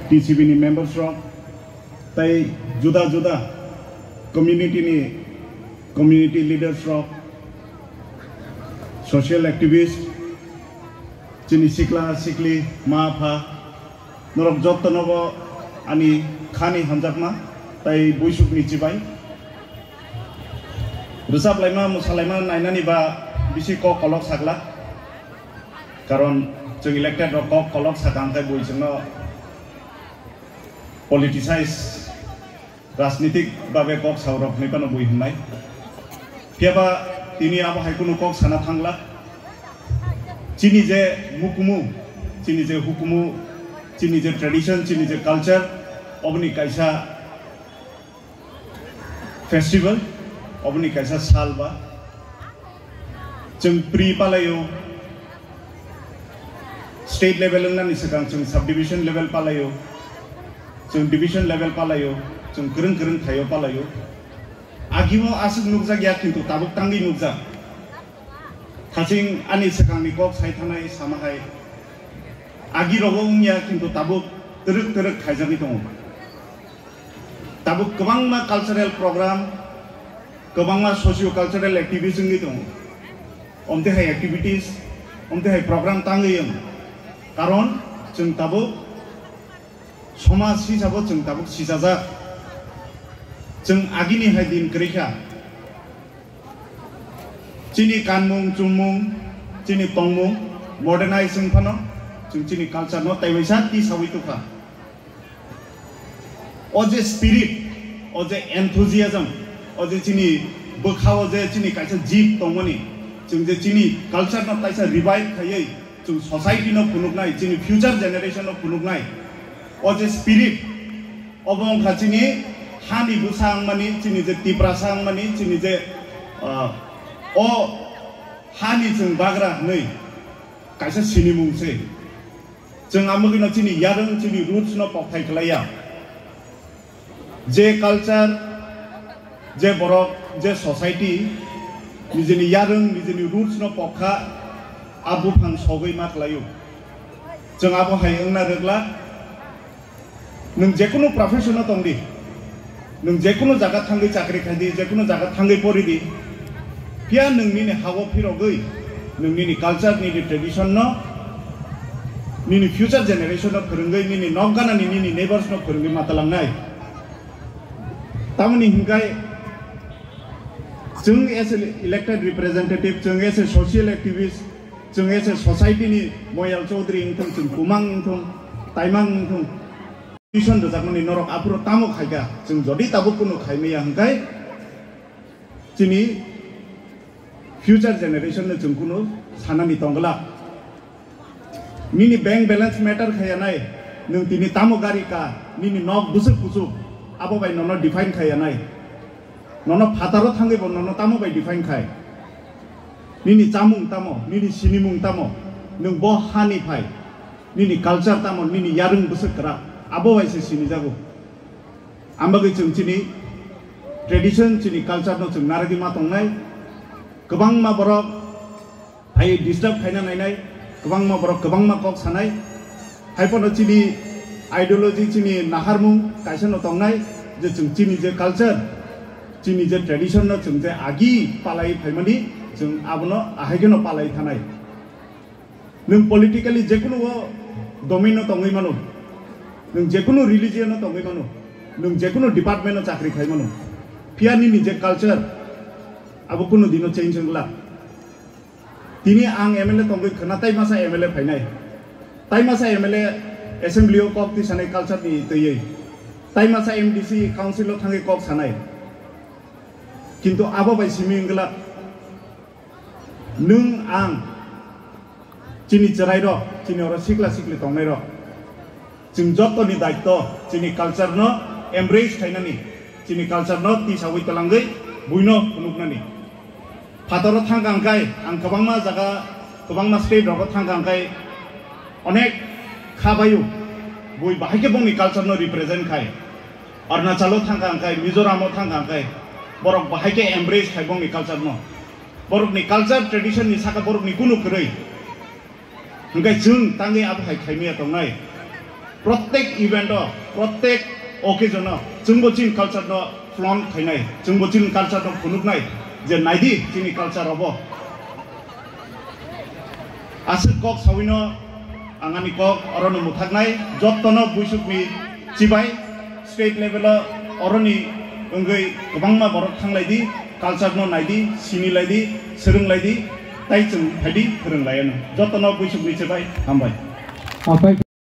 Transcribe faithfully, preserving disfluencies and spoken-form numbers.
T C B ni members rok, tai juda juda community ni community leaders rok, social activist, chini sikla sikli, ma pha, norok jotto nobo ani khani hamjakma tai buisuk ni chibai. Rwchap laima, mwsa laima nainani ba bisi kok kolok sakla. Karon chwng elected rok kok kolok sakha hwnkhe bui chwngno politicize, rajnitik babe kok saurok hinwi phano bui hwnnai. Phiyaba tini abo hai kunu kok sana thangla. Chini je mukumu, chini je hukumu, chini je tradition, chini je culture, oboni kaisa festival, oboni kaisa sal ba. Chwng pre palaio, state level wngnani swkang chwng subdivision level palaio, chwng division level palaio, chwng kwrwng kwrwng thaio palaio. Agimo aswk nukjak ya, kintu tabuk tangwi nukjak. Thaching ani swkangni kok sai thanai sama hai. Agi rogo wngya, kintu tabuk twrwk twrwk khaijagwi tongo. Tabuk kwbangma cultural program, kwbangma socio cultural activities wngwi tongo. Omte hai activities, omte hai program tangwi wng. Karon chwng tabuk somaj hisabo chwng tabuk sijajak. Chwng agini hai din kwrwi kha. Chini kanmung, chumung, chini tongmung modernize wng phano, chwng chini culture no taiwaisa tisawi tukha. O je spirit, o je enthusiasm, o je chini bwkha o je chini kaisa jib tongmani, chwng je chini culture no kaisa revive khaiwi, chwng society no phunuknai, chini future generation no phunuknai. O je spirit, obo wngkha chini hani bwsa wngmani, chini je Tiprasa wngmani, chini je, ah, o hani chwng bagra hwnwi kaisa sinimung se. Chwng amogwino chini yarwng, chini roots no pokthai khlaiya. Je culture, je borok, je society, nijini yarwng, nijini roots no pokha, a buphang sogwi ma khlaio. Chwng abo hai wngna rwgla, nwng jekunu profession o tongdi, nwng jekunu jaga thangwi chakri khaidi, jekunu jaga thangwi poridi, phiya nwng nini hago phirogwi, nwng nini culture, nini tradition no, nini future generation no phwrwngwi, nini nok ganani, nini neighbors no phwrwngwi ma talangnai. Tamoni hinkhai chwng as a elected representative, chwng as a social activist, chwng as a society ni Moyal Chaudhary wngthung, chwng Kumang wngthung, Taimang wngthung, tuition rwjakmani norok aphuru tamo khaikha, chwng jodi tabuk kunu khaimaya hinkhai chini future generation no chwng kunu sanani tongglak. Nini bank balance matter khaiya nai, nwng tini tamo gari ka, nini nok bwswk kuchuk, abo bai nono define khaiya nai. Nono phataro thangwi bo nono tamo bai define khai. Nini chamung tamo, nini sinimung tamo, nwng bo hani phai, nini culture tamo, nini yarwng bwswk kwrak, abo bai se sinijago. Ambagwi chwng chini tradition, chini culture no chwng narwgwi ma tongnai. Kwbangma borok phai disturb khaina nainai, kwbangma borok kwbangma kok sanai. Haiphano chini ideology, chini naharmung kaisa no tongnai, je chwng chini je culture, chini je tradition no chwng je agi palai phaimani, chwng abono ahai kheno palai thanai. Nwng politically jekunu o domain no tongwi mano, nwng jekunu religion no tongwi mano, nwng jekunu department no chakri khai mano, phiya nini je culture abo kunu dino change wngla. Tini ang M L A tongwi khwna tai masa M L A phainai, tai masa M L A assembly o kok twi sanai culture ni twiwi, tai masa M D C council o thangwi kok sanai, kintu abo bai simi wngla. Nwng ang chini chwrairok, chini oro sikla sikli tongnairok, chwng jottoni daitto chini culture no embrace khainani, chini culture no tisawi twlangwi buino phunuknani. Phataro thangkha hwnkhe ang kwbangma jaga, kwbangma state rogo thangkha hwnkhe onek kha baio bui bahai khe bongni culture no represent khai. Arunachalo thangkha hwnkhe, Mizoramo thangkha hwnkhe borok bahai khe embrace khai bongni culture no. Borokni culture tradition ni saka borokni kunu kwrwi. Hwnkhe chwng tangwi abo hai khaimaya tongnai. Prottek event o, prottek occasion o chwngbo chini culture no flaunt khainai, chwngbo chini culture no phunuknai je naidi chini culture obo. Aswk kok sawino ang ani kok orono mwthaknai, jottono buisukni chibai state level o oroni wngwi kwbangma borok thanglaidi, culture no naidi, sinilaidi, swrwnglaidi, tai chwng phaidi phwrwnglaiyano. Jottono buisukni chibai hambai. Apai